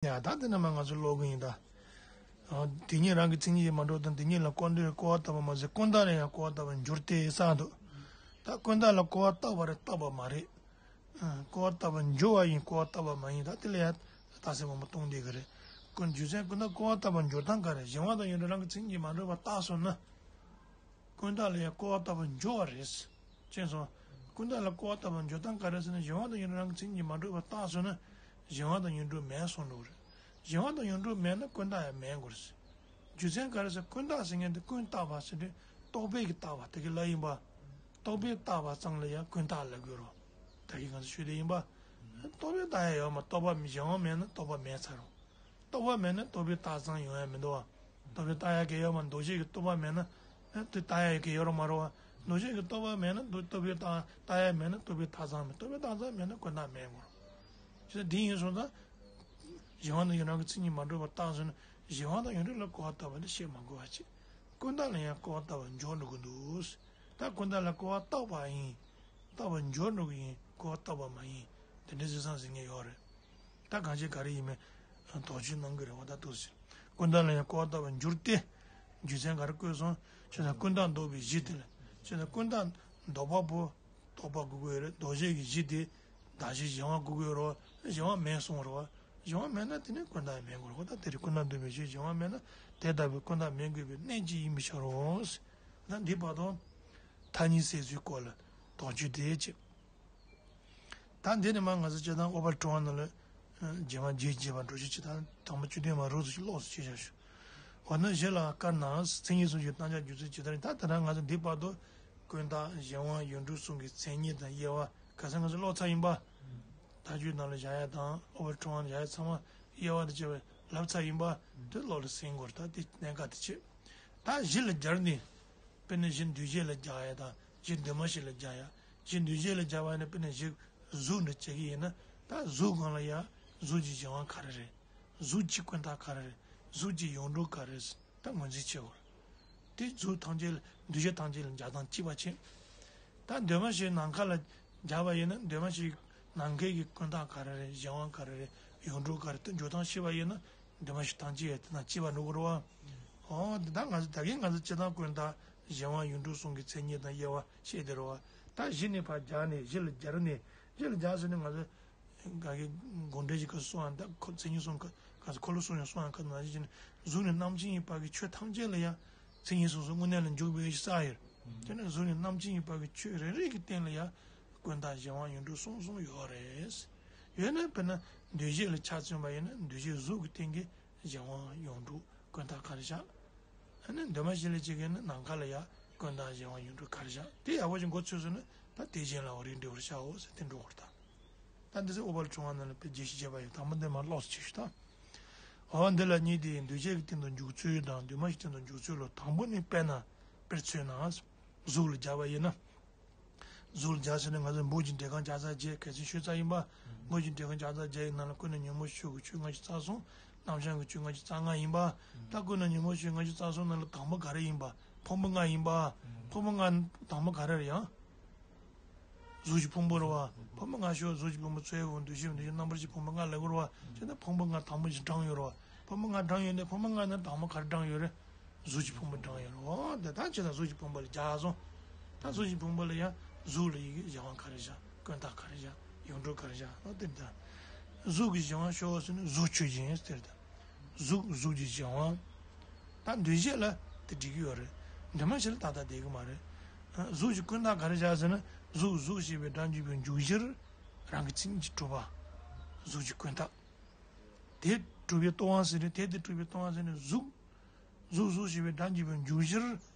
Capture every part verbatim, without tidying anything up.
ཡ་ད་དེ་ནས་མ་ང་ཚོ་ཀློག་གི་ཡིན་ད། ཨ། དེ་ཉིད་རང་གི་མཚན་ཉིད་ཀྱིས་མ་གྲུབ་དང་། དེ་ཉིད་ལ་སྐུར་འདེབས་སྐུར་བ་བཏབ་པ་མ་ཟད། ཀུན་བརྟགས་ལ་ཡང་སྐུར་བ་བཏབ་པར་འགྱུར་ཏེ་གསུངས་འདུག་ད་ཀུན་བརྟགས་ལ་སྐུར་བ་བཏབ་པ་རེད། བཏབ་པ་མ་རེད། ཨ། སྐུར་བ་བཏབ་པར་འགྱུར་བ་ཡིན། སྐུར་བ་བཏབ་པ་མ་ཡིན། ད་དེ་ལ་ཡང་རྟགས་གསལ་སྦོམ་པོ་སྟོན་བསྡད་ཀྱི་རེད། ཀུན། རྒྱུ་མཚན་ཀུན་བརྟགས་སྐུར་བ་བཏབ་པར་འགྱུར་སྟངས་ག་རེ། གཞན་དབང་དང་ཡོངས་གྲུབ་རང་གི་མཚན་ཉིད་ཀྱིས་མ་གྲུབ་པར་བཏགས་སོང་ན། ཀུན་བརྟགས་ལ་ཡང་སྐུར་བ་བཏབ་པར་འགྱུར་བ་རེད། ཅེས་སོ། ཀུན་བརྟགས་ལ་སྐུར་བ་བཏབ་པར་འགྱུར་སྟངས་ག་རེ་ཟེར་ན། གཞན་དབང་དང་ཡོངས་གྲུབ་རང་གི་མཚན་ཉིད་ཀྱིས་མ་གྲུབ་པར་བཏགས་སོང་ན། གཞན་དབང་དང་ཡོངས་གྲུབ་མེད་གསུངས་འགྲོ་གི་རེད། གཞན་དབང་དང་ཡོངས་གྲུབ་མེད་ན་ཀུན་བརྟགས་ཡང་མེད་དགོས་རེད། རྒྱུ་མཚན་ག་རེ་ཟེར། ཀུན་བརྟགས་ཟེར་མཁན་དེ་ཀུན་བརྟགས་པ་ཟེར་དུས་རྟོག་པས་ཀྱིས་བརྟགས་པ་དེ་གི་ལབ་ཡིན་པ། རྟོག་པས་བརྟགས་པ་ཙམ་ལ་ཡང་ཀུན་བརྟགས་ལབ་དགོས་རེད། ད་གིན་ང་ཚོ་ཞུས་དེ་ཡིན་པ། རྟོག་པས་བརྟགས་ཡ་ཡོད་མ། རྟོག་པ་གཞན་དབང་མེད་ན་རྟོག་པ་མེད་ཚར་རོ། རྟོག་པ་མེད་ན་རྟོག་པས་བརྟགས་ཙམ་ཡོང་ཡ་མི་འདུག་བ། རྟོག་པས་བརྟགས་ཡ་གལ་ཡོད་མ། འདུ་བྱེད་ཀྱི་རྟོག་པ་མེད་ན། ཨ། དེ་བརྟགས་ཡ་གལ་ཡོད་རོགས་མ་རེད་བ། འདུ་བྱེད་ཀྱི་རྟོག་པ་མེད་ན་རྟོག་རྟོག་པས་བརྟགས། བརྟགས་ཡ་མེད་ན་རྟོག་པས་བརྟགས་ཙམ་མེད། རྟོག་པས་བརྟགས་ཙམ་མེད་ན་ཀུན་བརྟགས་མེད་དགོས་རེད། ཅི་ཟེར། དེ་ཡིན་སོང་ཙང་། གཞན་དབང་དང་ཡོངས་གྲུབ་རང་གི་མཚན་ཉིད་མ་གྲུབ་པར་བརྟགས་སོང་ན། གཞན་དབང་དང་ཡོངས་གྲུབ་ལ་སྐུར་བ་བཏབ་པ་ལ་བཤད་མ་དགོས་པ་བྱས། ཀུན་བརྟགས་ལ་ཡང་སྐུར་བ་བཏབ་པར་འགྱུར་འགྲོ་གི་འདུག་ད་ཀུན་བརྟགས་ལ་སྐུར་བ་བཏབ་པ་ཡིན། བཏབ་པར་འགྱུར་འགྲོ་གི་ཡིན། སྐུར་བ་བཏབ་པ་མ་ཡིན། དེ་འདྲ་ཟེར་སང་ཟེར་མཁན་ཡོད་རེད། ད་གང་ཅི་ག་རེ་ཡིན་མིན་དོགས་གཅོད་གནང་གི་རེད་བ། ད་འདུག་ཟེར། ཀུན་བརྟགས་ལ་ཡང་སྐུར་བ་བཏབ་པར་འགྱུར་ཏེ། རྒྱུ་མཚན་ག་རེ་བཀོད་སོང་། བྱས་ཙང་ཀུན་བརྟགས་ལྡོག་པའི་གཞི་དེ་ལ། བྱས་ཙང་ཀུན་བརྟགས་ལྡོག་པ་པོ། ལྡོག་པ་དགོས་ཀྱི་ཡོད་རེད། ལྡོག་བྱེད་ཀྱི་གཞི་དེ། གདགས་གཞི་གཞན་དབང་དགོས་ཀྱི་ཡོད་རེད་བ། གཞན་དབང་མེད་གསུངས་རེད་བ། གཞན་དབང་མེད་ན་དེ་ནི་ཀུན་བརྟགས་མེད་དགོས་རེད་བ། ད་དེ་རིང་ཀུན་བརྟགས་ལྡོག་པའི་གཞི་གཞན་དབང་མེད་ན་དེ་ལྟ་བུའི་ཀུན་བརྟགས་མེད་དགོས་པའི་གནད་ཅིག་ཡིན་པའི་ཕྱིར་རོ། ད་འདི་བར་དུ། མཐའ་གཉིས་སེལ་ཚུལ་སྐོར་ལ་དོགས་གཅོད་དེ་བྱས། ད་འདི་ནས་མར་ང་ཚོ་སྤྱིར་བཏང་ཨོ་པ་ལ་དྲི་བ་ནང་ལ། རྒྱས་མ་རྒྱས་རྒྱས་པ་འགྲོ་ཆོག་ཅིག་དང་དང་པོ་བཅུ་བདུན་མ་རོབ་ཙམ་ཞིག་ཀློག་ཙམ་བྱས་བཞག་ཞུ། འོ་ན་གཞི་ལ་བཀར་ན། མཚན་ཉིད་གསུམ་གྱི་རྣམ་གཞག་སྒྱུ་རྩལ་ཇི་ལྟར་ཡིན། ད་ད་ལྟ་ང་ཚོ་འདི་བར་དུ་ཀུན་བརྟགས་གཞན་དབང་ཡོངས་གྲུབ་གསུམ་གྱི་མཚན་ཉིད་དང་དབྱེ་བ་ག་ས་ང་ཚོ་ཀློག་ཚར་ཡིན་པ། ད་རྒྱུད་ནང་ལ་བཞག་ཡ་དང་ཨོ་པ་ལ་དྲི་བ་ནང་བཞག་ཡ་ཚང་མ་དབྱེ་བ་དང་བཅས་པ་ལབ་ཚར་ཡིན་པ། དེ་བློ་ལ་སེམས་སྐོར་ད་དེ་གནད་འགག་དེ་བྱེད། ད་གཞི་ལ་སྦྱར་ནས། དཔེར་ན་གཞི་འདུས་བྱས་ལ་སྦྱར་ཡ་དང་གཞི་འདུས་མ་བྱས་ལ་སྦྱར་ཡ། གཞི་འདུས་བྱས་ལ་སྦྱར་བ་ནི་དཔེར་ན་གཞི་གཟུགས་འདྲ་བྱེད་ཀྱི་ཡིན་ན། ད་གཟུགས་སྒང་ལ་ཡ་གཟུགས་ཀྱི་གཞན་དབང་ག་རེ་རེད། གཟུགས་ཀྱི་ཀུན་བརྟགས་ག་རེ་རེད། གཟུགས་ཀྱི་ཡོངས་གྲུབ་ག་རེ་རེད། ད་ངོས་འཛིན་བྱེད་དགོས་རེད། དེ་གཟུགས་ཐམས་ཅད་ལ་འདུས་བྱས་ཐམས་ཅད་ལ་སྦྱར་སྟངས་གཅིག་པ་བྱེད། ད་འདུས་མ་བྱས་ནམ་མཁའ་ལ་སྦྱར་བ་ཡིན་ན་འདུས་མ་བྱས་ནམ་མཁའི་གི་ཀུན་བརྟགས་ག་རེ་རེད། གཞན་དབང་ག་རེ་རེད། ཡོངས་གྲུབ་ག་རེ་དེ་འཇོག་སྟངས་ཤེས་པ་ཡིན་ན། འདུས་མ་བྱས་ཐམས་ཅད་ཡང་དེ་དང་གཅིག་པ་འགྲོ་གི་རེད་བ། འོ་དེ་ད་ང་ཚོ་ད་གིན་ང་ཚོ་སྤྱིར་བཏང་ཀུན་བརྟགས་གཞན་དབང་ཡོངས་གྲུབ་གསུམ་གྱི་མཚན་ཉིད་དང་དབྱེ་བ་བཤད་དེ་རེད་བ། ད་གཞི་ནས་ཕར་སྦྱར་ནས་གཞི་ལ་སྦྱར་ནས་གཞི་ལ་སྦྱར་ཟེར་ནས་ང་ཚོ་ག་གི་དགོངས་འགྲེལ་གྱི་སྐབས་སུ་གསུངས་པ་ད་ཁོ་མཚན་ཉིད་གསུམ་ག་ག་ཚོད་འཁོར་ལོ་གསུམ་ཡང་གསུངས་པ་ག་ནང་བཞིན་བྱས་ནས་གཟུགས་ནས་རྣམ་མཁྱེན་ཡིན་པ་གི་ཆོས་ཐམས་ཅད་ལ་ཡང་མཚན་ཉིད་གསུམ་གསུམ་དངོས་གནས་ལ་འཇུག་པའི་ས་ཡོད། དེ་ནས་གཟུགས་ནས་རྣམ་མཁྱེན་ཡིན་པ་གི་ཆོས་རེ་རེ་གི་སྟེང་ལ་ཡང་ཀུན་བརྟགས་གཞན་དབང་ཡོངས་གྲུབ་གསུམ་གསུམ་ཡོད་རེད། ཡོད་ན་དཔེར་ན་འདུས་བྱས་ལ་ཆ་མཚོན་པ་ཡིན་ན་འདུས་བྱས་གཟུགས་ཀྱི་སྟེང་གི་གཞན་དབང་ཡོངས་གྲུབ་ཀུན་བརྟགས་ག་རེ་བཞག་ཨ་ནི་འདུས་མ་བྱས་ལ་བྱེད་མཁན་ནི་ནམ་མཁའ་ལ་ཡང་ཀུན་བརྟགས་གཞན་དབང་ཡོངས་གྲུབ་ག་རེ་བཞག་དེ་ཡག་པོ་ཞིག་མགོ་ཚོས་སོང་ན་ད་དེ་གཞན་ལ་འོ་རིགས་འབྲི་བར་བྱའོ་ཟེར་དེ་འགྲོ་བར་ད། ད་འདི་ཚོ་ཨོ་པ་ལ་དྲི་བ་ནང་ལ་དཔེ་རྒྱས་ཤིང་རྒྱས་པ་ཡོད། དང་པོ་འདི་མར་ཀློག་ཙམ་བྱེད་ཞུ་ད། འོ་འདི་ལ་གཉིས་ཏེ། འདུས་བྱས་ཀྱི་སྟེང་དུ་འཇུག་ཚུལ་དང་འདུས་མ་བྱས་སྟེང་དུ་འཇུག་ཚུལ་ལོ། དང་པོ་ནི་དཔེར་ན། དཔེར་མཚོན་ན། གཟུགས་ལ་སྦྱར་བ་ཡིན་ན། གཟུགས་ལ་སྦྱར་ཟེར་ན་ང་ཚོ་འབུ་གི་འདྲེ་རྐང་བརྒྱ་རྩ་བརྒྱད་གལ་ཆེན་ཤོས་རྩ་ཡིན་པ། འབུ་གི་འདྲེ་རྐང་བརྒྱ་རྩ་བརྒྱད་ཡི་ནང་ལ་ཀུན་ནས་ཉོན་མོངས་ཤུགས་ཀྱི་ཆོས་ལྔ་བཅུ་རྩ་གསུམ། རྣམ་བྱང་གི་ཆོས་ལྔ་བཅུ་རྩ་ལྔ་ཡིན་པ། ད་ཀུན་ནས་ཉོན་མོངས་ཤུགས་ལྔ་བཅུ་རྩ་གསུམ་ནང་ལ་དང་པོ་ག་རེ་ཡིན་པ། ཕུང་པོ་ལྔ་ཡིན་པ། ཕུང་པོ་ལྔ་དང་པོ་ག་རེ་རེད་ཡང་། གཟུགས་ཀྱི་ཕུང་པོ་རེད་བ། ཕུང་པོ་ལྔ་ཤོག་གཟུགས་ཀྱི་ཕུང་པོ་ཚོར་བའི་ཕུང་པོ། འདུ་ཤེས་ཀྱི་ཕུང་པོ། འདུ་ཤེས་རྣམ་པར་ཤེས་ཕུང་པོ་ལྔ་ལབ་དགོས་རེད་བ། བྱས་ན་ཕུང་པོ་ལྔ་དང་པོ་ཞིག་བགྲངས་ཡོད་རེད་བ། ཕུང་པོ་ལྔ་བགྲངས་ཡོད་ནས་ཕུང་པོ་ལྔ་ནང་དང་པོ་ག་རེ་བགྲངས་ཡོད་རེད། གཟུགས་ཀྱི་ཕུང་པོ་བགྲངས་ཡོད་རེད་བ། འོ་དེ་ལྟར་བྱས་ན་གཟུགས་ཀྱི་ཕུང་པོ་ལ་སྦྱར་སོང་། ད་གཟུགས་ཀྱི་ཕུང་པོ་ལ་ཡང་གཟུགས་ལ་ཡི་གེ་གཞན་དབང་ག་རེ་བཞག་ཀུན་བརྟགས་ག་རེ་བཞག་ཡོངས་གྲུབ་ག་རེ་བཞག་འོ་དེ་ལྟར། གཟུགས་ཀྱི་གཞན་དབང་ཤོག་ཟེར་ན་གཟུགས་ཆོས་ཅན་ཟེར་ད། གཟུགས་གཟུགས་ཀྱི་གཞན་དབང་། ད་འདུས་བྱས་ལ་དེ་འགྲིག་གི་ཡོད་རེད། འདུས་མ་བྱས་ལ་ཏག་ཏག་བསྡད་ཀྱི་མ་རེད། གཟུགས་ཀྱི་ཀུན་བརྟགས་ག་རེ་བཞག་ཟེར་ན་གཟུགས་གཟུགས་ཞེས་པའི་སྒྲ་འཇུག་པའི་འཇུག་གཞིར་རང་གི་མཚན་ཉིད་ཀྱིས་གྲུབ་པ། གཟུགས་ཀྱི་ཀུན་བརྟགས། དེ་གྲུབ་པའི་ལྟུང་བ་ཟེར་ནས་དེ་དེ་གྲུབ་པའི་ལྟུང་བ་ཟེར་ནས་གཟུགས། གཟུགས་གཟུགས་ཞེས་པའི་སྒྲ་འཇུག་པའི་འཇུག་གཞིར་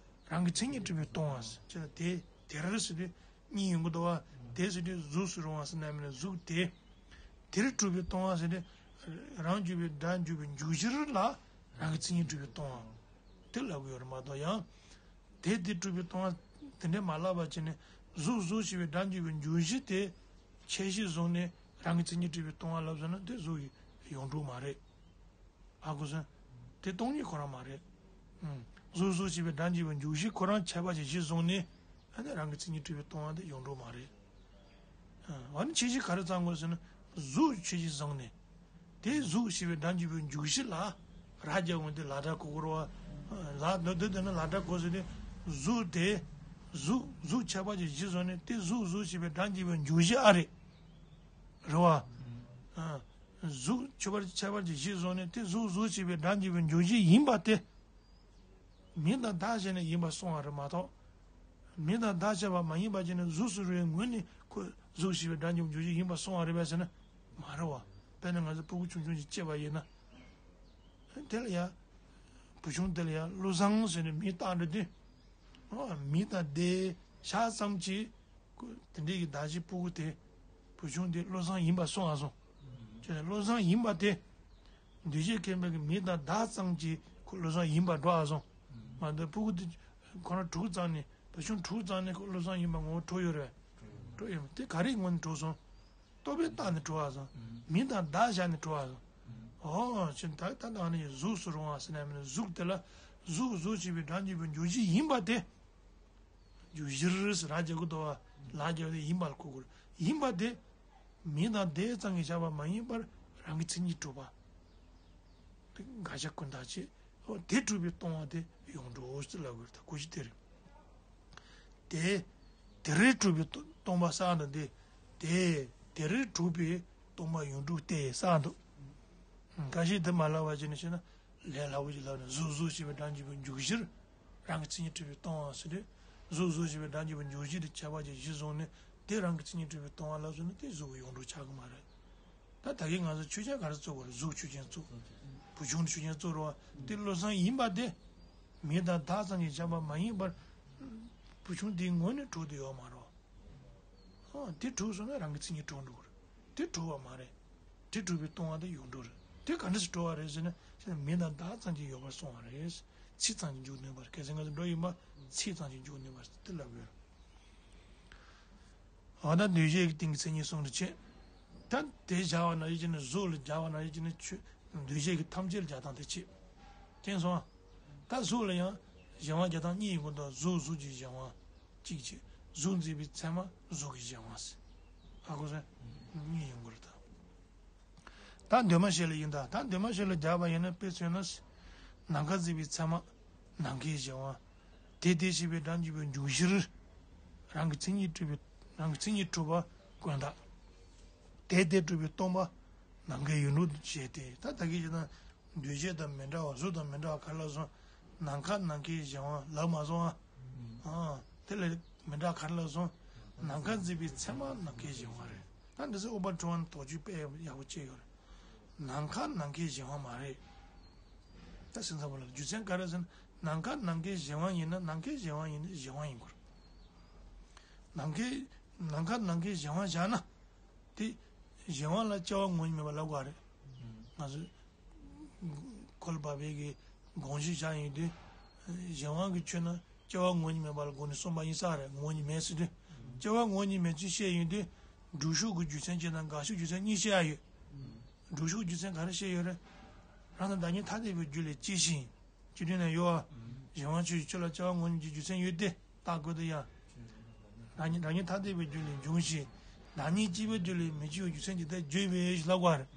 རང་གི་མཚན་ཉིད་གྲུབ་པའི་ལྟུང་བ་ཟེར་ཅེ་ན་དེ་དེར་ཟེར་དུས་གཉིས་ཡོང་གི་འདུག་བ། དེ་ཟེར་དུས་གཟུགས་སུ་རུང་བ་ཟེར་ན་མིན་ན་གཟུགས་དེ། དེར་གྲུབ་པའི་ལྟུང་བ་ཟེར་དུས་རང་འཇུག་པའི་སྒྲ་འཇུག་པའི་འཇུག་གཞིར་ལ་རང་གི་མཚན་ཉིད་གྲུབ་པའི་ལྟུང་བ། དེ་ལབ་ཀྱི་ཡོད་རེད་མ་གཏོགས་ཡང་། དེ་དེ་གྲུབ་པའི་ལྟུང་བ་དེ་འདྲ་མ་ལབ་པ་བྱས་ནས་གཟུགས་གཟུགས་ཞེས་པའི་སྒྲ་འཇུག་པའི་འཇུག་གཞི་དེ་ཁྱད་གཞི་བཟུང་ནས་རང་གི་མཚན་ཉིད་གྲུབ་པའི་ལྟུང་བ་ལབ་སོང་ན་དེ་གཟུགས་ཀྱི་ཡོངས་གྲུབ་མ་རེད། ཧ་གོ་སོང་། དེ་སྟོང་ཉིད་ཁོ་རང་མ་རེད། ཨང་། གཟུགས་གཟུགས་ཞེས་པའི་སྒྲ་འཇུག་པའི་འཇུག་གཞི་ཁོ་རང་ཁྱད་པར་གྱི་གཞི་བཟུང་ནས་ཨ་ནི་རང་གི་མཚན་ཉིད་གྲུབ་པའི་ལྟུང་བ་དེ་ཡོངས་གྲུབ་མ་རེད། ཨ་ནི་ཁྱད་གཞི་ག་རེ་བརྩམས་དགོས་ཟེར་ན་གཟུགས་ཁྱད་གཞི་བཟུང་ནས། དེ་གཟུགས་ཞེས་པའི་སྒྲ་འཇུག་པའི་འཇུག་གཞི་ལ་ར་རྒྱབ་འོང་དེ་ལ་སྒྲ་གོ་དགོས་རེད་བ། ལ་འདི་འདི་འདི་ནི་ལ་སྒྲ་གོ་ཟེར་ཏེ་གཟུགས་དེ་གཟུགས་གཟུགས་ཁྱད་པར་གྱི་གཞི་བཟུང་ནས་དེ་གཟུགས་གཟུགས་ཞེས་པའི་སྒྲ་འཇུག་པའི་འཇུག་གཞི་ཨ་རེད། རེད་བ། གཟུགས་ཁྱད་པར་ཁྱད་པར་གྱི་གཞི་བཟུང་ནས་དེ་གཟུགས་གཟུགས་ཞེས་པའི་སྒྲ་འཇུག་པའི་འཇུག་གཞི་ཡིན་པ་དེ། མིང་དང་བརྡ་བྱས་ནས་ཡིན་པར་སོང་བ་རེད་མ་གཏོགས། མིང་དང་བརྡ་བྱས་པ་མ་ཡིན་པ་བྱས་ནས་གཟུགས་སུ་རུང་བའི་ངོས་ནས་ཁོ་གཟུགས་ཞེས་པའི་སྒྲ་འཇུག་འཇུག་གཞི་ཡིན་པར་སོང་བ་རེད་པས་ཟེར་ན་མ་རེད་བ། དཔེར་ན་ང་ཚོ་སྤུ་གུ་ཆུང་ཆུང་ཞིག་སྐྱེས་པ་ཡིན་ན། དེ་ལ་ཡ། བུ་ཆུང་དེ་ལ་ཡ་བློ་བཟང་ཟེར་ནས་མིང་བཏགས་འགྲོ་དུས། ཨོ་མིང་དང་བརྡས་བཞག་ཙམ་གྱིས། ཁོ་དེ་འདྲའི་གི་བརྡ་བྱེད་སྤུ་གུ་དེ། བུ་ཆུང་དེ་བློ་བཟང་ཡིན་པར་སོང་ཨ་སོང་། ཅེས་བློ་བཟང་ཡིན་པ་དེ། འདུས་བྱས་མཁན་པོའི་གི་མིང་དང་བརྡ་ཙམ་གྱིས་ཁོ་བློ་བཟང་ཡིན་པར་འགྲོ་ཨ་སོང་། མ་གཏོགས་སྤུ་གུ་དེ་ཁོ་རང་གྲུབ་ཙམ་ནས་བུ་ཆུང་གྲུབ་ཙམ་ནས་ཁོ་བློ་བཟང་ཡིན་པ་ངོ་བོ་གྲུབ་ཡོད་རེད། གྲུབ་ཡོད་མ་དེ་ག་རེའི་ངོ་ནས་གྲུབ་སོང་། རྟོག་པས་བཏགས་ནས་གྲུབ་ཨ་སོང་། མིང་དང་བརྡ་བཞག་ནས་གྲུབ་ཨ་སོང་། ཨོ་ཅེས་ད་ད་ད་ནི་གཟུགས་སུ་རུང་བ་ཟེར་ན་མིན་གཟུགས་དེ་ལ་གཟུགས་གཟུགས་ཅེས་པའི་སྒྲ་འཇུག་པའི་འཇུག་གཞི་ཡིན་པ་དེ། འཇུག་གཞིར་ཟེར་ར་རྒྱབ་ཀྱི་འདུག་བ། ལ་རྒྱབ་དེ་ཡིན་པར་གོ་དགོས། ཡིན་པ་དེ། མིང་དང་བརྡས་ཙམ་གྱིས་བཞག་པ་མ་ཡིན་པར་རང་གི་མཚན་ཉིད་གྲུབ་པ། དེ་དགག་བྱ་ཀུན་བཏགས་བྱེད། ཨོ་དེ་གྲུབ་པའི་སྟོང་པ་དེ་ཡོངས་གྲུབ་ཟེར་ལབ་དགོས་རེད་ད་གོ་གཞི་དེ་རེད། དེ། དེ་རེད་གྲུབ་པའི་སྟོང་པ་གསལ་འདུག་དེ། དེ། དེ་རེད་གྲུབ་པའི་སྟོང་པ་ཡོངས་གྲུབ་སྟེ་གསལ་འདུག་འགའ་ཞིག་དེ་མ་ལབ་པ་བྱས་ནས་བཤད་ན། ལས་སླ་པོ་ཞིག་ལབ་ནས་གཟུགས་གཟུགས་ཞེས་པའི་སྒྲ་འཇུག་པའི་འཇུག་གཞིར། རང་གི་མཚན་ཉིད་གྲུབ་པའི་སྟོང་པ་ཟེར་དུས། གཟུགས་གཟུགས་ཞེས་པའི་སྒྲ་འཇུག་པའི་འཇུག་གཞི་དེ་ཁྱད་པར་གྱི་གཞི་བཟུང་ནས་དེ་རང་གི་མཚན་ཉིད་གྲུབ་པའི་སྟོང་པ་ལབ་སོང་ན་དེ་གཟུགས་ཡོངས་གྲུབ་ཆགས་ཀྱི་མ་རེད། ད་ད་གིན་ང་ཚོ་ཆོས་ཅན་ག་རེ་བཙུགས་པ་རེད། གཟུགས་ཆོས་ཅན་བཙུགས། བུ་ཆུང་ཆོས་ཅན་བཙུགས་རེད་བ། དེ་བློ་བཟང་ཡིན་པ་དེ། མིང་དང་བརྡ་ཙམ་གྱིས་བཞག་པ་མ་ཡིན་པར། བུ་ཆུང་དེའི་ངོས་ནས་གྲུབ་ཏུ་ཡོད་མ་རེད། ཨོ་དེ་གྲུབ་སོང་ན་རང་གི་མཚན་ཉིད་གྲུབ་འགྲོ་གི་རེད། དེ་གྲུབ་པ་མ་རེད། དེ་གྲུབ་པའི་སྟོང་པ་དེ་ཡོངས་གྲུབ་རེད། དེ་ག་འདྲ་ཞིག་གྲུབ་པ་རེད་ཟེར་ན། ཟེར་ན་མིང་དང་བརྡ་ཙམ་གྱིས་ཡོད་པར་སོང་བ་རེད། ཚིག་ཙམ་གྱིས་འཇུག་ནུས་པར་གལ་སྲིད་ང་ཚོ་འགྲོ་ཡིན་པ་ཚིག་ཙམ་གྱིས་འཇུག་ནུས་པར་དེ་ལབ་ཡོད། འོ་ད་འདུས་བྱས་ཀྱི་སྟེང་གི་མཚན་ཉིད་གསུམ་དུ་ཕྱེ། ད་དེ་སྦྱར་བ་ན་ཡིད་ཀྱི་ནི་གཟུགས་ལ་སྦྱར་བ་ན་ཡིད་ཀྱི་ནི་ཆོས་འདུས་བྱས་ཀྱི་ཐམས་ཅད་ལ་སྦྱར་སྟངས་དེ་ཕྱེ། མཁྱེན་སོང་ཨ། ད་གཟུགས་ལ་ཡང་གཞན་དབང་སྦྱར་སྟངས་གཉིས་ཡིན་དགོས་འདུག་གཟུགས་གཟུགས་ཀྱི་གཞན་དབང་གཅིག་བྱས། གཟུགས་འཛིན་པའི་ཚད་མ་གཟུགས་ཀྱི་གཞན་དབང་ཟེར། ཧ་གོ་སོང་། གཉིས་ཡིན་དགོས་རེད་ད། ད་འདུས་མ་བྱས་ལ་ཡིན་ད། ད་འདུས་མ་བྱས་ལ་སྦྱར་བ་ཡིན་ན་དཔེ་མཚོན་ན། ནམ་མཁའ་འཛིན་པའི་ཚད་མ་ནམ་མཁའི་གཞན་དབང་། དེ་དེ་ཞེས་པའི་སྒྲ་འཇུག་པའི་འཇུག་གཞིར། རང་གི་མཚན་ཉིད་གྲུབ་པའི་རང་གི་མཚན་ཉིད་གྲུབ་པ་ཀུན་བཏགས། དེ་དེ་གྲུབ་པའི་སྟོང་པ་ནམ་མཁའི་ཡོངས་གྲུབ་ཏུ་བྱས་ཏེ། ད་ད་གིན་བྱས་ན་འདུས་བྱས་དང་མི་འདྲ་བ་གཟུགས་དང་མི་འདྲ་བ་ག་རེ་ལབ་སོང་། ནམ་མཁའ་ནམ་མཁའི་གཞན་དབང་ལབ་མ་སོང་ཨ། ཨ་དེ་ལས་མི་འདྲ་ག་རེ་ལབ་སོང་། ནམ་མཁའ་འཛིན་པའི་ཚད་མ་ནམ་མཁའི་གཞན་དབང་རེད། ད་འདི་ཚོ་ཨུ་པ་ཀྲོ་བན་དོགས་གཅོད་དཔེ་ཡག་པོ་བྱས་ཡོད་རེད། ནམ་མཁའ་ནམ་མཁའི་གཞན་དབང་མ་རེད། ད་སེམས་ཚང་པོ་ལ་རྒྱུ་མཚན་ག་རེ་ཟེར་ན། ནམ་མཁའ་ནམ་མཁའི་གཞན་དབང་ཡིན་ན་ནམ་མཁའི་གཞན་དབང་ཡིན་ན་གཞན་དབང་ཡིན་དགོས་རེད། ནམ་མཁའི་ནམ་མཁའ་ནམ་མཁའི་གཞན་དབང་བཞག་ན། དེ་གཞན་དབང་ལ་སྐྱེ་བ་ངོ་བོ་ཉིད་མེད་པ་ལབ་དགོས་རེད། ང་ཚོས་འཁོར་ལོ་བར་པའི་གི་དགོངས་གཞི་བཞག་ཡོང་དུས། གཞན་དབང་གི་ཆོས་ནི་སྐྱེ་བ་ངོ་བོ་ཉིད་མེད་པ་ལ་སྒོ་ནས་གསུངས་པ་ཡིན་ས་རེད། ངོ་བོ་ཉིད་མེད་ཟེར་དུས། སྐྱེ་བ་ངོ་བོ་ཉིད་མེད་ཚུལ་བཤད་ཡོང་དུས། སྒྲུབ་ཕྱོགས་ཀྱི་རྒྱུ་མཚན་གཅིག་དང་འགལ་ཕྱོགས་རྒྱུ་མཚན་གཉིས་བཤད་ཡ་ཡོད། སྒྲུབ་ཕྱོགས་རྒྱུ་མཚན་ག་རེ་བཤད་ཡོད་རེད། རང་དང་བདག་ཉིད་ཐ་དད་པའི་རྒྱུ་ལས་སྐྱེས་ཤིང་། སྐྱེ་དུས་ན་ཡོད་པ། གཞན་དབང་ཆོས་ཀྱི་ཆོས་ལ་སྐྱེ་བ་ངོ་བོ་ཉིད་ཀྱི་རྒྱུ་མཚན་ཡོད་དེ་བརྟག་དགོས་དེ་ཡང་། བདག་ཉིད་བདག་ཉིད་ཐ་དད་པའི་རྒྱུ་ལས་འབྱུང་ཞིང་། བདག་ཉིད་སྐྱེ་བའི་རྒྱུ་ལས་མི་སྐྱེ་བའི་རྒྱུ་མཚན་གྱིས་དེ་བརྗོད་པའི་ཞེས་ལབ་དགོས་རེད།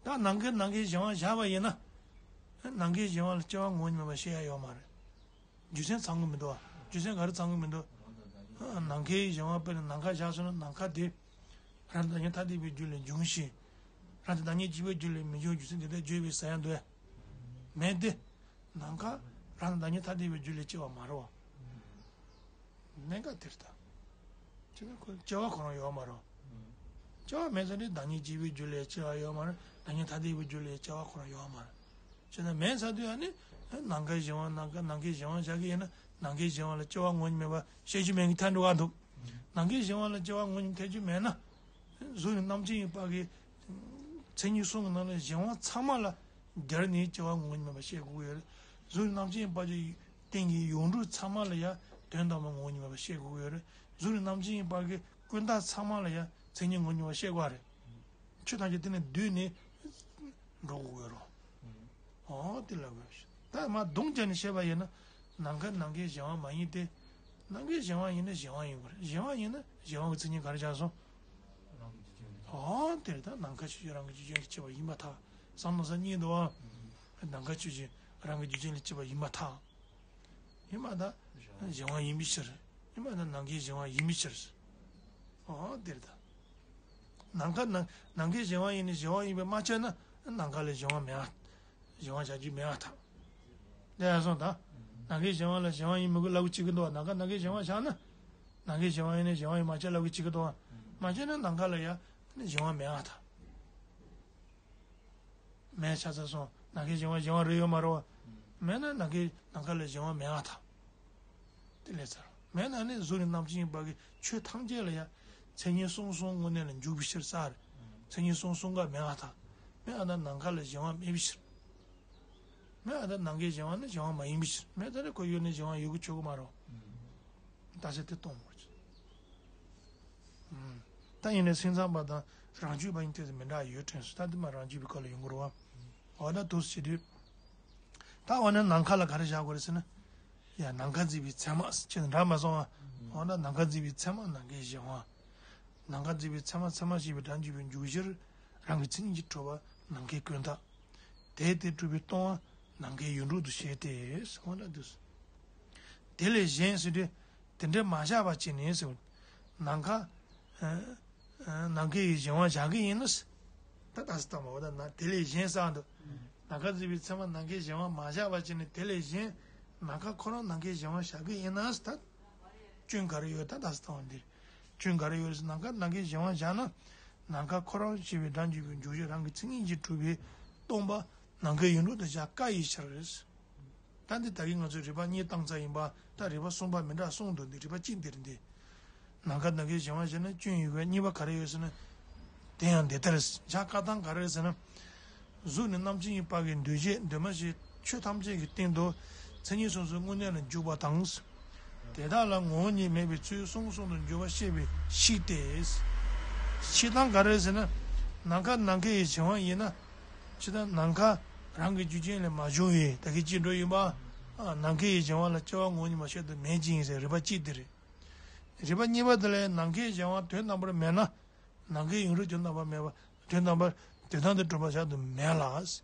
ད་ནམ་མཁའི་ནམ་མཁའི་གཞན་དབང་བཞག་པ་ཡིན་ན། ནམ་མཁའི་གཞན་དབང་ལ་སྐྱེ་བ་ངོ་བོ་ཉིད་མེད་པ་བཤད་ཡ་ཡོད་མ་རེད། རྒྱུ་མཚན་ཚང་གི་མི་འདུག་བ། རྒྱུ་མཚན་ག་རེ་ཚང་གི་མི་འདུག་ནམ་མཁའི་གཞན་དབང་དཔེར་ན་ནམ་མཁའ་བཞག་སོང་ན་ནམ་མཁའ་དེ། རང་དང་བདག་ཉིད་ཐ་དད་པའི་རྒྱུ་ལས་འབྱུང་ཞིང་། རང་དང་བདག་ཉིད་སྐྱེ་བའི་རྒྱུ་ལས་མི་འབྱུང་རྒྱུ་མཚན་དེ་ལྟར་བརྗོད་པའི་ས་ཡང་འདུག་བས། མེད་དེ། ནམ་མཁའ་རང་དང་བདག་ཉིད་ཐ་དད་པའི་རྒྱུ་ལས་སྐྱེ་བ་མ་རེད་བ། གནད་འགག་དེ་རེད་ད། ཅི་ན་ཁོ་སྐྱེ་བ་ཁོ་རང་ཡོད་མ་རེད། སྐྱེ་བ་མེད་ས་ནི་བདག་ཉིད་སྐྱེ་བའི་རྒྱུ་ལས་སྐྱེ་བ་ཡོད་མ་རེད། བདག་ཉིད་ཐ་དད་པའི་རྒྱུ་ལས་སྐྱེ་བ་ཁོ་རང་ཡོད་མ་རེད། བྱས་ན་མེད་ས་དུས་ཨ་ནི། ནམ་མཁའི་གཞན་དབང་ནམ་མཁའ་ནམ་མཁའི་གཞན་དབང་བཞག་གི་ཡིན་ན་ནམ་མཁའི་གཞན་དབང་ལ་སྐྱེ་བ་ངོ་བོ་ཉིད་མེད་པ་བཤད་རྒྱུ་མེད་གི་ཐལ་འགྲོ་བ་འདུག་ནམ་མཁའི་གཞན་དབང་ལ་སྐྱེ་བ་ངོ་བོ་ཉིད་ཐལ་རྒྱུ་མེད་ན། གཟུགས་ནི་རྣམ་མཁྱེན་ཡིན་པ་གི། མཚན་ཉིད་གསུམ་གྱི་ནང་ལ་གཞན་དབང་ཚང་མ་ལ་སྦྱར་ནས་སྐྱེ་བ་ངོ་བོ་ཉིད་མེད་པ་བཤད་དགོས་ཀྱི་ཡོད་རེད། གཟུགས་ནི་རྣམ་མཁྱེན་ཡིན་པ་གི་སྟེང་གི་ཡོངས་གྲུབ་ཚང་མ་ལ་ཡང་དོན་དམ་པ་ངོ་བོ་ཉིད་མེད་པ་བཤད་དགོས་ཀྱི་ཡོད་རེད། གཟུགས་ནི་རྣམ་མཁྱེན་ཡིན་པ་གི་ཀུན་བཏགས་ཚང་མ་ལ་ཡང་མཚན་ཉིད་ངོ་བོ་ཉིད་མེད་པ་བཤད་དགོས་རེད། ཆོས་ཐམས་ཅད་དེ་ནས་བསྡུས་ནས་འགྲོ་དགོས་ཀྱི་ཡོད་རེད། ཨོ་དེ་ལ་དགོས་ཤིང་། ད་མ་བརྡུང་བྱས་ནས་བཤད་པ་ཡིན་ན། ནམ་མཁའ་ནམ་མཁའི་གཞན་དབང་མ་ཡིན་ཏེ། ནམ་མཁའི་གཞན་དབང་ཡིན་ན་གཞན་དབང་ཡིན་དགོས་རེད། གཞན་དབང་ཡིན་ན་གཞན་དབང་གི་མཚན་ཉིད་ག་རེ་ཆགས་སོང་། རང་གི་རྒྱུ་རྐྱེན་རེད། ཨོ་དེ་རེད། ད་ནམ་མཁའ་ཆོས་ཅན་རང་གི་རྒྱུ་རྐྱེན་གྱིས་སྐྱེ་བ་ཡིན་པར་ཐལ། བསམ་བློ་ས་གཉིས་འདུག་བ། ནམ་མཁའ་ཆོས་ཅན་རང་གི་རྒྱུ་ཅན་ལས་སྐྱེས་པ་ཡིན་པར་ཐལ། ཡིན་པར་ཐལ། གཞན་དབང་ཡིན་པའི་ཕྱིར། ཡིན་པར་ཐལ་ནམ་མཁའི་གཞན་དབང་ཡིན་པའི་ཕྱིར། ཨོ་དེར་ད། ནམ་མཁའ་ནམ་ནམ་མཁའི་གཞན་དབང་ཡིན་ནི་གཞན་དབང་ཡིན་པས་མ་ཁྱབ་ན་ནམ་མཁའ་ལ་གཞན་དབང་མེད་པ། གཞན་དབང་བྱ་རྒྱུ་མེད་པར་ཐལ། ལས་ཡ་སོང་ད། ནམ་མཁའི་གཞན་དབང་ལ་གཞན་དབང་ཡིན་མི་དགོས་ལབ་གི་བྱེད་ཀྱི་འདུག་བ། ནམ་མཁའ་ནམ་མཁའི་གཞན་དབང་བཞག་ན། ནམ་མཁའི་གཞན་དབང་ཡིན་ནི་གཞན་དབང་ཡིན་མ་ཁྱབ་ལབ་གི་བྱེད་ཀྱི་འདུག་བ། མ་ཁྱབ་ན་ནམ་མཁའ་ལ་ཡ་གཞན་དབང་མེད་པར་ཐལ། མེད་ཆ་ཚང་སོང་། ནམ་མཁའི་གཞན་དབང་གཞན་དབང་རེད་ཡོད་མ་རེད་བ། མེད་ན་ནམ་མཁའི་ནམ་མཁའ་ལ་གཞན་དབང་མེད་པར་ཐལ། དེ་ལས་ཚར། མེད་ན་ནི་གཟུགས་ནི་རྣམ་མཁྱེན་གྱི་བར་གྱི་ཆོས་ཐམས་ཅད་ལ་ཡང་མཚན་ཉིད་གསུམ་གསུམ་དངོས་གནས་ལ་འཇུག་པའི་ཕྱིར་ས་རེད། མཚན་ཉིད་གསུམ་གསུམ་ཀ་མེད་པར་ཐལ། མེད་པར་ཐལ་ནམ་མཁའ་ལ་གཞན་དབང་མེད་པའི་ཕྱིར། མེད་པར་ཐལ་ནམ་མཁའི་གཞན་དབང་ནི་གཞན་དབང་མ་ཡིན་པའི་ཕྱིར། མེད་ད་ནི་ཁོ་ཡོད་ནི་གཞན་དབང་ཡོད་གི་ཆོག་གི་མ་རེད། རྟགས་ཆ་དེ་སྟོན་དགོས་ཀྱི། ད་ཡིན་ནའི་སེམས་ཙམ་པ་དང་རང་རྒྱུད་པ་ཡིན་ཏེ་མི་འདྲ་ཡོད་དྲན་སོང་། ད་དེ་མ་རང་རྒྱུད་པའི་སྐོར་ལ་ཡོང་གི་རེད་བ། འོ་ན་དུས་ཕྱིས་དུས། ད་འོ་ན་ནམ་མཁའ་ལ་ག་རེ་བཞག་དགོས་རེད་ཟེར་ན། ཡ་ནམ་མཁའ་མཛེས་པའི་མཚན་མ་ཟེར་ཅེས་འདྲ་མ་སོང་ང་། འོ་ན་ནམ་མཁའ་མཛེས་པའི་མཚན་མ་ནམ་མཁའི་གཞན་དབང་། ནམ་མཁའ་མཛེས་པའི་མཚན་མ་མཚན་མ་ཞེས་པའི་སྒྲ་འཇུག་པའི་འཇུག་གཞིར་རང་གི་མཚན་ཉིད་ཀྱིས་གྲུབ་པ་ནམ་མཁའི་ཀུན་བཏགས། དེས་དེ་གྲུབ་པའི་སྟོང་པ་ནམ་མཁའི་ཡུལ་འགྲོ་དུ་བཤད་དེ། འོ་ན་དུས། དེ་ལས་གཞན་ཟེར་དུས། དེ་འདྲ་མ་བཞག་པ་བྱས་ནས་ཟེར། ནམ་མཁའ། ནམ་མཁའི་གཞན་དབང་བཞག་གི་ཡིན་ན། ད་ལྟ་སི་ལྟ་མ་འོ་ད་ན་དེ་ལས་གཞན་ཟེར་འདུག་ནམ་མཁའ་མཛེས་པའི་མཚན་མ་ནམ་མཁའི་གཞན་དབང་མ་བཞག་པ་བྱས་ནས་དེ་ལས་གཞན། ནམ་མཁའ་ཁོ་རང་ནམ་མཁའི་གཞན་དབང་བཞག་གི་ཡིན་ན་ད། སྐྱོན་ག་རེ་ཡོད་ད་ལྟ་སི་ལྟ་འདིར། སྐྱོན་ག་རེ་ཡོད་ཟེར་ནམ་མཁའ་ནམ་མཁའི་གཞན་དབང་བཞག་ན། ནམ་མཁའ་ཁོ་རང་ཞེས་པའི་སྒྲ་འཇུག་པའི་འཇུག་གཞི་རང་གི་མཚན་ཉིད་ཀྱིས་གྲུབ་པའི་སྟོང་པ་ནམ་མཁའི་ཡུལ་འགྲོ་དུ་བཞག་དཀའ་ཡི་ཕྱིར། ད་འདི་ད་གིན་ང་ཚོས་རིགས་པ་གཉིས་བཏང་ཚར་ཡིན་པ། ད་རིགས་པ་གསུམ་པ་མི་འདྲ་གསུངས་འདུག་འདི་རིགས་པ་གཅིག་འདིར་འདི། ནམ་མཁའ་ནམ་མཁའི་གཞན་དབང་བྱས་ན་སྐྱོན་ཡོད་པའི་གཉིས་པ་ག་རེ་ཡོད་ཟེར་ན། དེ་ཡང་འདི་ལྟར་བཞག་བཀའ་བཏང་ག་རེ་ཟེར་ན། གཟུགས་ནི་རྣམ་མཁྱེན་གྱི་བར་གྱི་འདུས་བྱས་འདུས་མ་བྱས་ཆོས་ཐམས་ཅད་ཀྱི་སྟེང་དུ་མཚན་ཉིད་གསུམ་གསུམ་དངོས་གནས་ལ་འཇུག་པ་དང་། དེ་དག་ལ་ངོ་བོ་ཉིད་མེད་པའི་ཚུལ་གསུམ་གསུམ་དུ་འགྱུར་བ་བཤད་པའི་ཤིག་སྟེ། ཕྱི་དང་ག་རེ་ཟེར་ན། ནམ་མཁའ་ནམ་མཁའི་གཞན་དབང་ཡིན་ན། ཕྱི་དང་ནམ་མཁའ་རང་གི་རྒྱུ་ཅན་ལས་མ་བྱུང་བའི་ད་གིན་ཅི་འགྲོ་ཡིན་པ། ནམ་མཁའི་གཞན་དབང་ལ་སྐྱེ་བ་ངོ་བོ་ཉིད་མ་བཤད་དུ་མེད་ཅིང་ཟེར་རིགས་པ་གཅིག་དེ་རེད། རིགས་པ་གཉིས་པ་དེ་ལས་ནམ་མཁའི་གཞན་དབང་དོན་དམ་པར་མེད་ན། ནམ་མཁའི་ཡུལ་འགྲོ་དོན་དམ་པར་མེད་པ། དོན་དམ་པར་དོན་དམ་དུ་གྲུབ་པ་བཞག་ཏུ་མེད་ལ།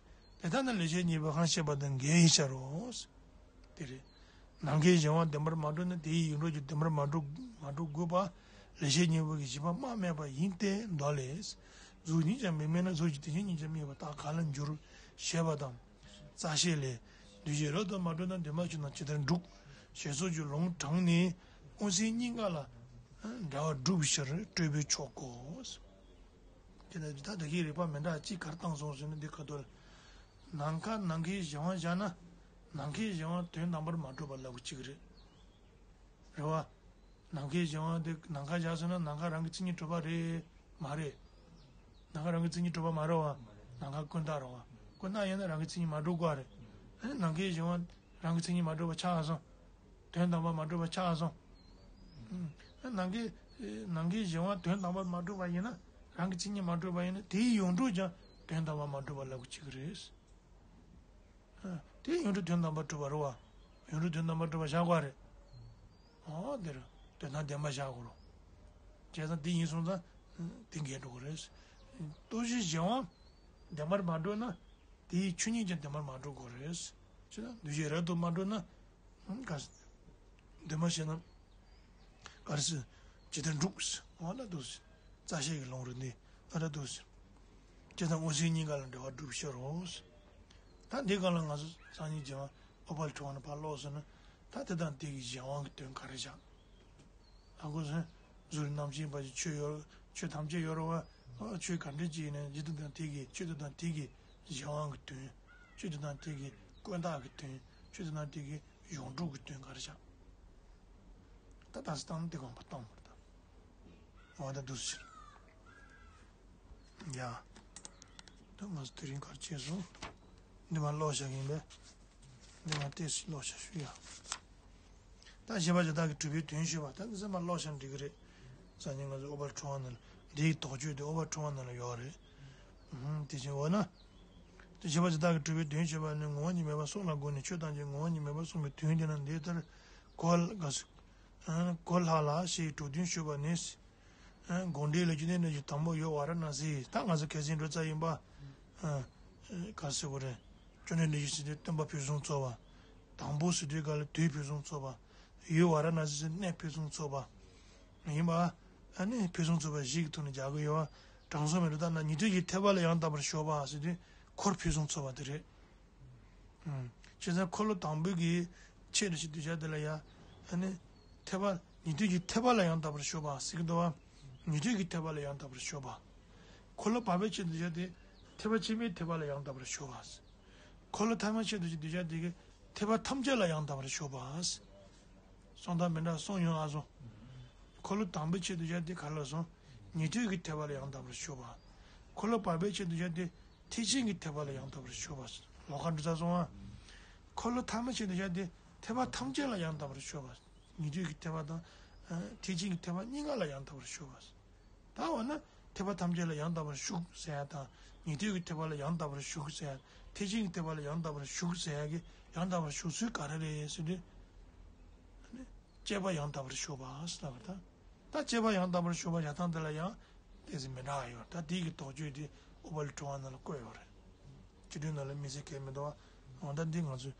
དེ་ལྟ་ན་ལེགས་བཤད་སྙིང་པོའི་ཧང་ཤེས་པ་དང་འགལ་བའི་ཕྱིར་རོ། དེ་རེད། ནམ་མཁའི་གཞན་དབང་བདེན་པར་མ་གྲུབ་ན་དེའི་ཡུལ་འགྲོ་རྒྱུ་བདེན་པར་མ་གྲུབ་མ་གྲུབ་དགོས་པ། ལེགས་བཤད་སྙིང་པོ་གི་བཞི་པ་སྨྲ་མེད་པ་ཡིན་ཏེ་མདོ་ལས། གཟུགས་ཉིད་ཀྱང་མི་དམིགས་ན་གཟུགས་ཀྱི་དེ་བཞིན་ཉིད་ཀྱང་དམིགས་པ་དག་ག་ལ་འགྱུར། ཞེས་པ་དང་། རྩ་ཤེ་ལས། འདུས་བྱས་རབ་ཏུ་མ་གྲུབ་ན་འདུས་མ་བྱས་རྣམས་ཇི་ལྟར་འགྲུབ། ཞེས་སོགས་ཀྱི་ལུང་དྲངས་ནས་མངོན་སུམ་གཉིས་ཀ་ལ་འགྲེལ་བ་སྒྲུབ་པའི་ཕྱིར་སྤྲོས་པས་ཆོག་གོ། དེ་ནས་ད་ལྟ་གི་རིགས་པ་མི་འདྲ་གཅིག་གར་བཏང་སོང་ཟེར་ན་འདི་ཁ་ཐོག་ལ། ནམ་མཁའ་ནམ་མཁའི་གཞན་དབང་བཞག་ན། ནམ་མཁའི་གཞན་དབང་དོན་དམ་པར་མ་གྲུབ་པ་ལབ་གི་གཅིག་རེད། རེད་བ། ནམ་མཁའི་གཞན་དབང་དེ་ནམ་མཁའ་བཞག་སོང་ན་ནམ་མཁའ་རང་གི་མཚན་ཉིད་གྲུབ་པ་རེད། མ་རེད། ནམ་མཁའ་རང་གི་མཚན་ཉིད་གྲུབ་པ་མ་རེད་བ། ནམ་མཁའ་ཀུན་བཏགས་རེད་བ། ཀུན་བཏགས་ཡིན་ན་རང་གི་མཚན་ཉིད་མ་གྲུབ་དགོས་རེད། ཨ་ནི་ནམ་མཁའི་གཞན་དབང་རང་གི་མཚན་ཉིད་མ་གྲུབ་པ་ཆགས་སོང་། དོན་དམ་པར་མ་གྲུབ་པ་ཆགས་སོང་། ཨ་ནམ་མཁའི་ནམ་མཁའི་གཞན་དབང་དོན་དམ་པར་མ་གྲུབ་པ་ཡིན་ན། རང་གི་མཚན་ཉིད་མ་གྲུབ་པ་ཡིན་ན་དེའི་ཡུལ་འགྲོ་ཀྱང་དོན་དམ་པར་མ་གྲུབ་པ་ལབ་གི་གཅིག་རེད། དེ་ཡུལ་འགྲོ་དོན་དམ་པར་གྲུབ་པ་རེད་བ། ཡུལ་འགྲོ་དོན་དམ་པར་གྲུབ་པ་བཞག་དགོས་རེད། འོ་དེར་དོན་དམ་བདེན་པ་བཞག་དགོས་རེད། བྱས་ཙང་དེ་ཡིན་སོང་ཙང་དེ་འགལ་འགྲོ་གི་རེད། སྟོབས་བཞི་གཞན་དབང་བདེན་པར་མ་གྲུབ་ན་དེའི་ཆོས་ཉིད་ཀྱང་བདེན་པར་མ་གྲུབ་དགོས་རེད། ཅེ་ན་འདུས་བྱས་རབ་ཏུ་མ་གྲུབ་ན་ག་འདུས་མ་བྱས་ན། ག་རེ་ཟེར། ཇི་ལྟར་འགྲུབ་ཟེར། འོ་ན་འདུག་ཟེར། རྩ་ཤེ་གི་ལུང་རེད་འདི། ཨ་ར་འདུག་ཟེར། ཇི་ལྟར་མངོན་སུམ་གཉིས་ཀ་ལ་འགྲེལ་བ་སྒྲུབ་ཕྱིར་རོ་ཟེར། ད་འདི་ག་ལ་ང་ཚོ་སང་ཉིན་རྗེས་མ་ཨོ་པལ་ཁྲི་དབང་ནས་ཕར་ཀློག་ཟེར་ན། ད་དེ་དང་དེ་གི་གཞན་དབང་གི་དོན་ག་རེ་བཞག་ཨ་ཁུ་ཟེར། གཟུགས་རྣམ་མཁྱེན་པ་ཞིག་ཆོས་ཡོད། ཆོས་ཐམས་ཅད་ཡོད་རེད་བ། ཨ་ཆོས་ག་འདྲ་ཅིག་ཡིན་ན་ཇི་ལྟ་དང་དེ་གི་ཆོས་དེ་དང་དེ་གི་གཞན་དབང་གི་དོན། ཆོས་དེ་དང་དེ་གི་ཀུན་བཏགས་ཀྱི་དོན། ཆོས་དེ་དང་དེ་གི་ཡོངས་གྲུབ་ཀྱི་དོན་ག་རེ་བཞག་ད་ད་སི་ཏང་དེ་གོང་པ་གཏོང་བར་ད། འོ་ད་འདུག་ཟེར། ཡ། ད་ང་ཚོ་དེ་རིང་གར་བྱས་སོང་། འདི་མ་ཀློག་བཞག་གིན་པས། འདི་མ་ཏོག་ཙམ་ཀློག་བཞག་ཞུ་ཡ། ད་བཞི་པ་དེ་དག་གི་གྲུབ་པའི་དོན་ཞུས་པ་ད་འདི་ཚོ་མ་ཀློག་བཞག་འགྲིག་གི་རེད། སང་ཉིན་ང་ཚོ་ཨོ་པལ་ཁྲི་དབང་ནང་ལ་འདིའི་དོགས་གཅོད་དེ་ཨོ་པལ་ཁྲི་དབང་ནང་ལ་ཡོད་རེད། ཧུམ། དེ་བཞིན་འོ་ན། དེ་བཞི་པ་དེ་དག་གི་གྲུབ་པའི་དོན་ཞེས་པ་ནི་ངོ་བོ་ཉིད་མེད་པ་གསུམ་ལ་དགོངས་ནས་ཆོས་ཐམས་ཅད་ངོ་བོ་ཉིད་མེད་པར་གསུངས་པའི་དོན་དེ་ན་འདི་ལྟར་གོ་ལ་གོ་ལྷག་ལ་ཞེས་གྲུབ་དོན་ཞུས་པ་ནི། དགོངས་འགྲེལ་ལ་རྒྱུ་མཚན་ནི་དང་པོ་ཡོད་ཝཱ་ར་ཎ་སི་ད་ང་ཚོ་ཁ་སང་འགྲོ་ཚར་ཡིན་པ། ག་ཟེར་བ་རེད། བཅོམ་ལྡན་འདས་ཀྱིས་ཟེར་དུས་སྟོན་པ་ཕུན་སུམ་ཚོགས་པ། དང་པོ་ཟེར་དུས་ག་ལ་དུས་ཕུན་སུམ་ཚོགས་པ། ཡུལ་ཝཱ་ར་ཎ་སི་ཟེར་གནས་ཕུན་སུམ་ཚོགས་པ། ཡིན་པ། ཨ་ནི་ཕུན་སུམ་ཚོགས་པ་བཞི་གི་ཐོག་ནས་སྦྱར་གི་ཡོད་པ། དྲང་སྲོང་མི་འགྲོ་ལྟར་ན་ཉན་ཐོས་ཀྱི་ཐེག་པ་ལ་ཡང་དག་པར་ཞུགས་པ་ཟེར་དུས་འཁོར་ཕུན་སུམ་ཚོགས་པ་དེ་རེད། ཨུམ། བྱས་ཙང་འཁོར་ལོ་དང་པོའི་གི་ཆེད་དུ་བྱེད་དུ་བྱ་དེ་ལ་ཡང་། ཨ་ནི། ཐེག་པ། ཉན་ཐོས་ཀྱི་ཐེག་པ་ལ་ཡང་དག་པར་ཞུགས་པ་ཟེར་གི་འདུག་བ། ཉན་ཐོས་ཀྱི་ཐེག་པ་ལ་ཡང་དག་པར་ཞུགས་པ། འཁོར་ལོ་བར་པའི་ཆེད་དུ་བྱ་དེ། ཐེག་པ་ཆེན་པོའི་ཐེག་པ་ལ་ཡང་དག་པར་ཞུགས་པ། འཁོར་ལོ་ཐ་མའི་ཆེད་དུ་བྱེད་དུ་བྱ་དེ་གི་ཐེག་པ་ཐམས་ཅད་ལ་ཡང་དག་པར་ཞུགས་པ། གསུང་སྟངས་མི་འདྲ་གསུམ་ཡོང་ཨ་སོང་། འཁོར་ལོ་དང་པོའི་ཆེད་དུ་བྱ་དེ་ག་ལ་སོང་། ཉན་ཐོས་ཀྱི་ཐེག་པ་ལ་ཡང་དག་པར་ཞུགས་པ། འཁོར་ལོ་བར་པའི་ཆེད་དུ་བྱ་དེ། ཐེག་ཆེན་གྱི་ཐེག་པ་ལ་ཡང་དག་པར་ཞུགས་པ། ལོགས་ཀ་འགྲོ་ཚར་སོང་ཨ། འཁོར་ལོ་ཐ་མའི་ཆེད་དུ་བྱ་དེ་ཐེག་པ་ཐམས་ཅད་ལ་ཡང་དག་པར་ཞུགས་པ། ཉན་ཐོས་ཀྱི་ཐེག་པ་དང་། ཨ། ཐེག་ཆེན་གྱི་ཐེག་པ་གཉིས་ཀ་ལ་ཡང་དག་པར་ཞུགས་པ། ད་འོ་ན་ཐེག་པ་ཐམས་ཅད་ལ་ཡང་དག་པར་ཞུགས་ཟེར་ཡ་དང་ཉན་ཐོས་ཀྱི་ཐེག་པ་ལ་ཡང་དག་པར་ཞུགས་ཟེར་ཡ། ཐེག་ཆེན་གྱི་ཐེག་པ་ལ་ཡང་དག་པར་ཞུགས་ཟེར་ཡ་གི་ཡང་དག་པར་ཞུགས་ཚུལ་ག་རེ་རེད་ཟེར་དུས། ཨ་ནི། སྤྱད་པ་ཡང་དག་པར་ཞུགས་པ་ཟེར་བ་དང་། ད་སྤྱད་པ་ཡང་དག་པར་ཞུགས་པ་བྱ་སྟངས་དེ་ལ་ཡང་ཏོག་ཙམ་མི་འདྲ་བ་ཡོད། ད་དེའི་གི་དོགས་གཅོད་དེ་ཨུ་པ་ལི་ཀྲོ་བ་ནང་ལ་བཀོད་ཡོད་རེད། སྤྱི་དོན་ནང་ལ་དམིགས་བསལ་གང་ཡང་མི་འདུག་བ། འོ་ད་འདི་ང་ཚོས་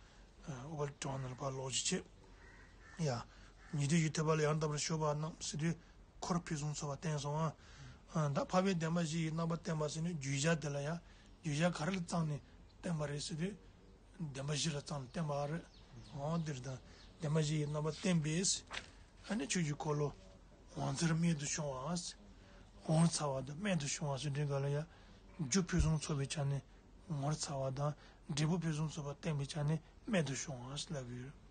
ཨུ་པ་ལི་ཀྲོ་བ་ནང་ལ་ཕར་ཀློག་ཅིག་བྱེད། ཡ། ཉན་ཐོས་ཀྱི་ཐེག་པ་ལ་ཡང་དག་པར་ཞུགས་པ་རྣམས་ཟེར་དུས་འཁོར་ཕུན་སུམ་ཚོགས་པ་བསྟན་སོང་ཨ། ཨ། ད་འཕགས་པའི་བདེན་པ་བཞི་ཡི་རྣམ་པར་བསྟན་པ་ཟེར་ནས་བརྗོད་བྱ་དེ་ལ་ཡང་བརྗོད་བྱ་ག་རེ་ལ་བརྩམས་ནས་བསྟན་པ་རེད་ཟེར་དུས། བདེན་པ་བཞི་ལ་བརྩམས་ནས་བསྟན་པ་རེད། འོ་འདིར་དང་བདེན་པ་བཞི་ཡི་རྣམ་པར་བསྟན་པས། ཨ་ནི་ཆོས་ཀྱི་འཁོར་ལོ་ངོ་མཚར་རྨད་དུ་བྱུང་བ། ངོ་མཚར་བ་དང་རྨད་དུ་བྱུང་བ་ཟེར་དུས་ག་ལ་ཡང་རྒྱུ་ཕུན་སུམ་ཚོགས་པའི་ཆ་ནས་ངོ་མཚར་བ་དང་འབྲས་བུ་ཕུན་སུམ་ཚོགས་པ་བསྟན་པའི་ཆ་ནས་རྨད་དུ་བྱུང་བ་ལབ་ཡོད།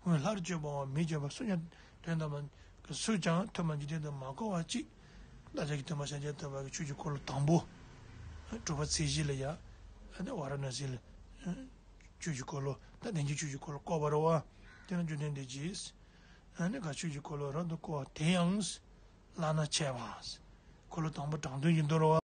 འོན་སླར་བརྗོད་པའམ་མི་བརྗོད་པ་སུ་ཀྱང་དོན་དམ་པར་སུ་ཀྱང་ཐོས་པ་འཇིག་རྟེན་དུ་མ་གོ་བ་ཅིག་བདག་ཅག་གི་སྟོན་པ་ཤཱཀྱ་ཐུབ་པ་གི་ཆོས་ཀྱི་འཁོར་ལོ་དང་པོ། དྲུག་པ་ཚེས་བཞི་ལ་ཡ། ཨ་ནི་ཝཱ་ར་ཎ་སི་ལ། ཆོས་ཀྱི་འཁོར་ལོ་ད་དེང་གི་ཆོས་ཀྱི་འཁོར་ལོ་བསྐོར་བ་རེད་བ། དེ་ན་བཅོམ་ལྡན་འདས་ཀྱིས། ཨ་ནི་ག་ཆོས་ཀྱི་འཁོར་ལོ་རབ་ཏུ་བསྐོར་བ་དེ་ཡང་། བླ་ན་མཆོད་པ། འཁོར་ལོ་དང་པོ་དྲང་དོན་གྱི་མདོ་རེད་བ།